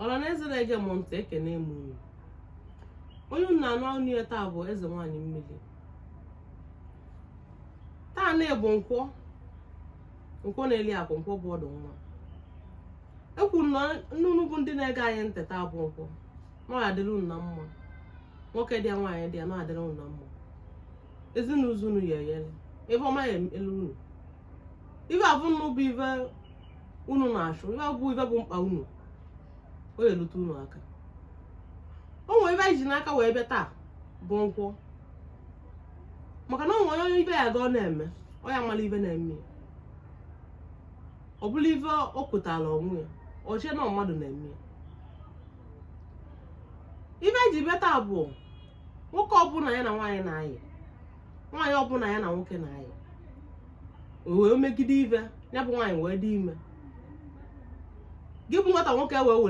Ọra na eze na-ege m ntị, ekene m unu. Onye unu na-anụ ọnụ ya taa bụ Eze Nwaanyị Mmiri. Taa na-ebu nkwọ, nkwọ na-eli akụ, nkwọ bụ ọdụ nwa. Ekwuru na nnunu bụ ndị na-ege anyị ntị, taa bụ nkwọ, na ọ adịrị unu na mma. Nwoke dị ya, nwaanyị dị ya, na ọ adịrị unu na mma. Ezinụzọ unu ya eyele ife ọma ya elu unu, ife abụ unu bụ ife unu na-achụ, ife bụ ife bụ mkpa unu, o ya elute unu aka. O nwere ife anyị ji n'aka wee bịa taa bụ nkwọ, maka na o nwere onye ibe ya ga ọ na-eme, ọ ya mara ife na-eme ya. Ọ bụla ife o kwetara onwe ya, ọ chee na mmadụ na-eme ya. Ife anyị ji bịa taa bụ nwoke ọbụla ya na nwaanyị na-ayị, nwaanyị ọbụla ya na nwoke na-ayị, o wee megide ife ya bụ nwaanyị wee dị ime, gị bụ nwata nwoke wee were